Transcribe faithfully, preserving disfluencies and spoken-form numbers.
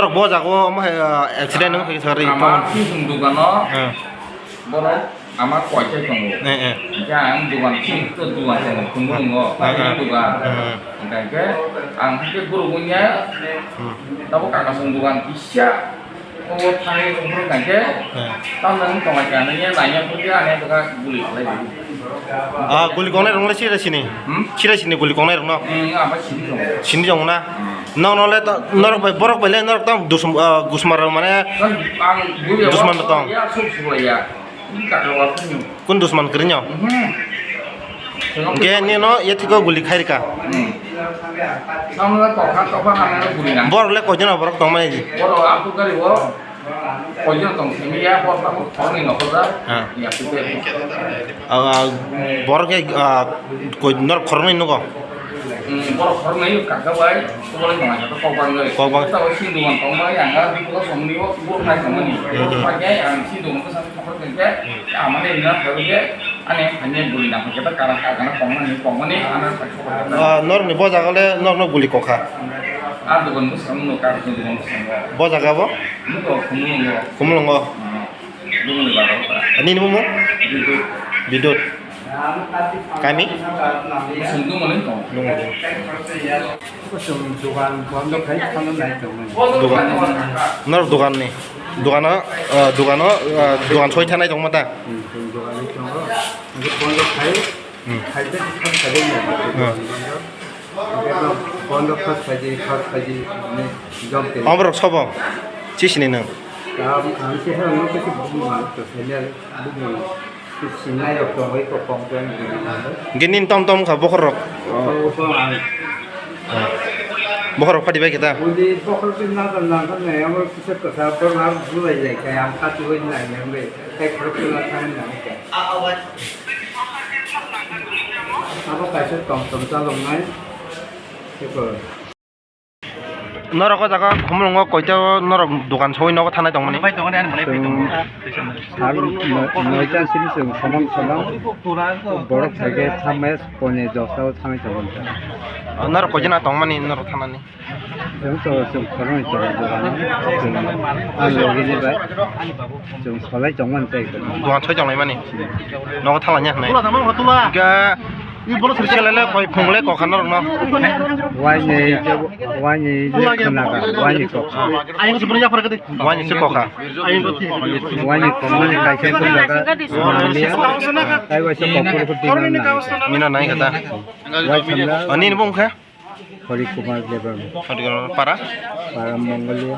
Norok bo jago omo hai, ah, accident wng kha kisa ri. Ama tong. Thisung dukano. Eh. Borok ama koitai tongo. Eh, eh. Hingke ang dukan sing to dukan tongo, khumulungo, eh, eh, paini dukan. Eh. Hingke ang hingke guru gunya. Hmm. Tabo kakasong dukan kisa. Obo thangwi tongo hingke. Eh. Tamno wng tongo kha nini nanya phuti ani bwkha guli khlai di. Ah, guli kongnai rok le sira sini. Hmm? Sira sini guli kongnai rok no. Hmm, ama sini tongo. Sini tongo na. Hmm. Nokno le to, norok bai, borok bai le norok tamo dusum, ah, gusmar rok mane. Kan ang guli dusman rok tong. Ya, suk suk ya. Ini kaka wa phunyo. Kun dusman krinyo. Mhm. Hingke nino ye thiko guli khairika. Hmm. Samla tokha tokha hamya guli na. Borok le koijon borok tongmani. Borok aku gari wo. Koijon tong simi ya, bor tamo khoroknwi nokho da. Ha. Ya, pute. Ah, ah, borok ke, ah, koi norok khoroknwi nugo? Hmm, borok khoroknwi kaka bai, kubole tong kaka kok bangwi. Kok bang. Tabo sindung tong bai, ang ga bikolo somni o, bor nai tongmani. Hmm, hmm. Pakai ang sindung ko sa khorok ke, amane ina khorok ke, ane ane buri na ke ta kara kaka na tongmani, tongmani, ana sa khorok. Ah, norokni bo jaga le norokno guli kokha. Ah, dukan bo samno kar dukan bo samno. Bo jaga bo? Nuko khumulungo. Khumulungo. Hmm. Nini mung? Bidut. Bidut. Kami? Nungo. Dukan. Norok dukan ni. Dukano, eh, dukano, eh, dukan soi thanai tongma ta? Hmm, dukan ni tongo. Bondo khai. Hmm. Khai de, khai de. Hmm. Bondo khas khaji, khas khaji, ne, jom te. Oborok sobo? Chisini nwng? Tam, ang se ha, nwng kisi bubu ma, to senior bubu. Sinai rok tong bai ko kong tong. Hingke nini tom tom kha bokhor rok? Oh, oh, ang. Bokhor rok phati bai khe ta? Uli bokhor rok na na na na, amo kisa kasa, bokhor na bulai lai kha, ang kati bai nai nang bai. Kai khorok na thang nang kha. Abo kaisa tong tong chalok nai. Eko. Norok o jaga khumulungo koito norok dukan soi nogo thanai tongmani? Bai tongo, ani bai tongo. Chwng sal no-, noita simi chwng somang somang borok saikhe thamme kone dosta o thanai tongo. Norok koito na tongmani norok thanani? Chwng to chwng khoroknwi tongo dukan o. Chwng ani logi ni bai. Chwng solai tongmani tei. Dukan soi tonglaimani? Nogo thalanya hinwi. Hingke selele koi phungle kokha norokno. Waini, waini je khnaga, waini kokha. Waini se kokha. Waini kokmani kaisa khnaga. Tei waisa kokha. Mina nai kata. Wai khna. Ani ni bung khe? Hari Kumar Debbarma. Hari Kumar para? Para Mongolia.